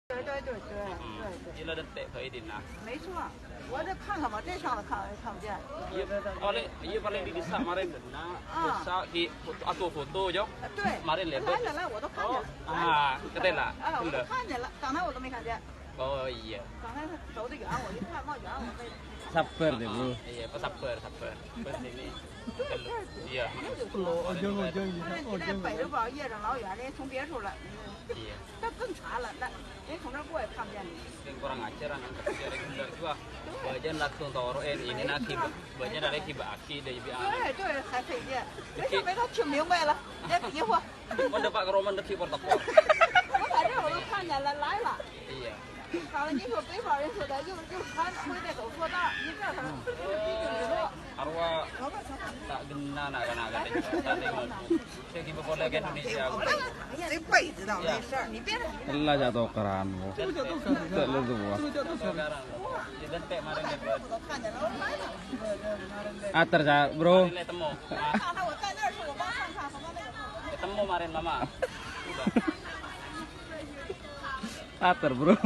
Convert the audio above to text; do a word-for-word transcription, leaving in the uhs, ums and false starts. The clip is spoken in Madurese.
对对对对对对， Iyâ la dântè' bhâi dinna'. 没错，我这看看吧，这上头看看看不见。 Iyâ, palèng, iyâ palèng di dissa' marèn dinna'. 啊。 Dissa' ghi' foto, atau foto, Jo. 呃，对， Marèn lè. 来来来，我都看见了。 Oh, ah, katèla. 啊，我都看见了，刚才我都没看见。 Oh, iyâ. 刚才走得远，我一看望远，我被 Sabbhâr, deh, Bro. Iyâ, pas sabbhâr, sabbhâr. Pas ini. Iyâ. 那个在北头堡夜上老远，人家从别处来， Iyâ. 那更惨了，那人从这儿过也看不见你。 Sè kurang ajar, anak kecil reguler juga. Bâjâna langsung toro'è, ini nagi, bâjâna lagi bâ'âghi, dâ' bi' 对对，还费劲，人家没他听明白了，人家比划。 Mon dâpa' ka roma dâggi' por-tepor. 我在这儿我都看见了，来了。 Iyâ. 好了，你说北方人说的，又又穿灰带走错道，你这儿又是逼着你说。 Arwah ta' ghenna na'-kana' katènto. Sè ghi' polè ka Indonesia. 这辈子倒没事儿，你别 Ella jâ' tokaran, Bu. Tè' lo duwâ'. Tokaran. Iyâ, dântè' marèn lè. Ater, jâ', Bro. Marèn lè temmo. 上回我在那儿是我帮上上什么那个。 Temmo marèn, Mama. Ater, Bro.